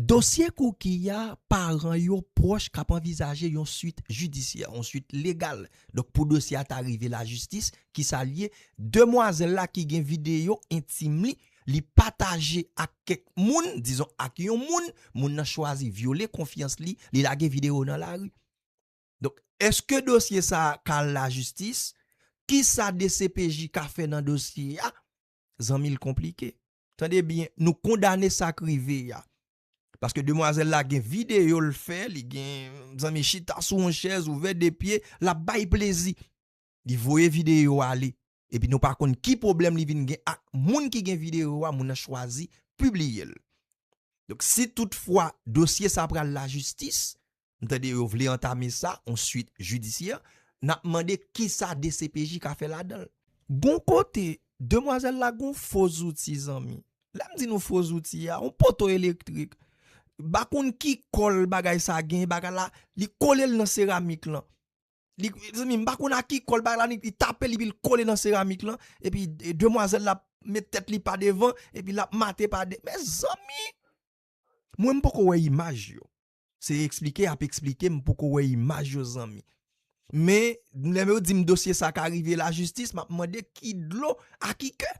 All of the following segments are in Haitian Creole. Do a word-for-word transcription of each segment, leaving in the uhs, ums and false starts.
Dosye Cookie a, paran yo pwòch k ap anvizaje yon swit jidisyè, yon swit legal. Donk, pou dosye a ta rive lajistis, ki sa l ye? Demwazèl la ki gen videyo entim li, li pataje ak kèk moun, dizon ak yon moun, moun nan chwazi vyole konfyans li, li lage videyo nan lari. Donk, èske dosye sa a ka al lajistis? Ki sa D C P J ka fè nan dosye a? Zanmi, l konplike. Tande byen, nou kondane sa k rive a. Paske demwazèl la gen videyo l fè, li gen zanmi chita sou yon chèz, ouvè de pye, l ap bay plezi. Li voye videyo ale. Epi nou pa konn ki pwoblèm li vin gen ak moun ki gen videyo a, moun nan chwazi pibliye l. Donk, si toutfwa dosye sa pral lajistis, m tande yo vle antame sa, yon swit jidisyè, n ap mande ki sa D C P J ka fè ladan l. Gon kote, demwazèl la gon fo zouti, zanmi. Lè m di nou fo zouti a, yon poto elektrik. M pa konn ki kòl bagay sa gen, bagay la, li kole l nan seramik lan. Li, zanmi, m pa konn a ki kòl bagay la, li, li tape l, epi l kole nan seramik lan, epi e, demwazèl la met tèt li pa devan, epi l ap mate pa de. Mezanmi! Mwen, m poko wè imaj yo. Se eksplike y ap eksplike, m poko wè imaj yo, zanmi. Men, lè yo di m dosye sa ka rive lajistis, m ap mande ki dlo a ki kè.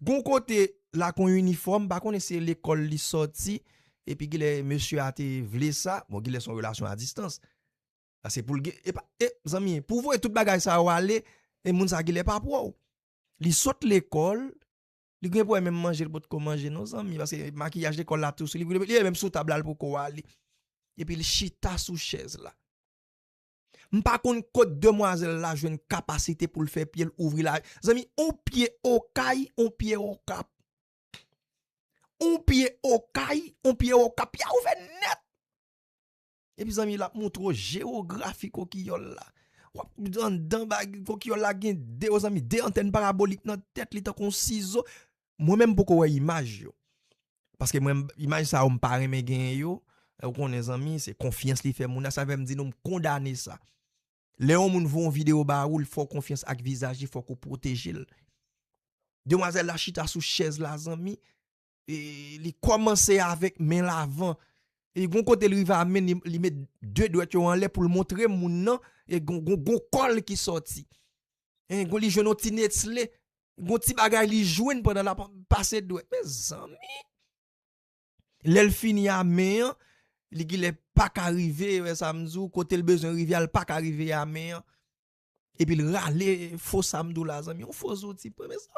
Gon kote la kon inifòm, m pa konnen se lekòl li sòti, epi gilè mesye a te vle sa, bon, gilè se yon relasyon a distans. Sa se pou l gen, e pa, e, zanmi, pou voye tout bagay sa yo ale, e moun sa gilè pa pwòw. Li sot lekòl, li gen pwoblèm menm manje, li potko manje, non, zanmi, paske makiyaj lekòl la tou sou li, li, li menm sou tab la, li poko ale. Epi li chita sou chèz la. M pa konn kot demwazèl la jwenn kapasite pou l fè pye l ouvri la. Zanmi, on pye okay, on pye okap. On pye okay, on pye okap. Pye a ouvè nèt. Epi zanmi, l ap montre w jewografi kokiyòl la. W ap anndan bag kokiyòl la gen de, o zanmi, de antèn parabolik nan tèt li tankou yon sizo. Mwen menm poko wè imaj yo. Paske mwen, imaj sa yo, m pa renmen genyen yo. Ou konnen, zanmi, se konfyans li fè moun nan. Sa fè m di nou, m kondane sa. Lè yon moun voye yon videyo ba ou, l fè w konfyans ak vizaj li, fòk ou pwoteje l. Demwazèl la chita sou chèz la, zanmi. E, li kòmanse avèk men l avan. E gon kote l rive a men, li, li met de dwèt yo anlè pou l montre moun nan. E gon, gon, gon kòl ki sòti. E gon li jwenn yon ti netle. Gon ti bagay li jwenn pandan l ap pase dwèt. Mezanmi! Lè l fini a men an, li gilè pa ka rive, wè sa m di w, kote l bezwen rive a, l pa ka rive a men an. Epi l rale fo sa m di w la, zanmi, yon fo zouti, mezanmi.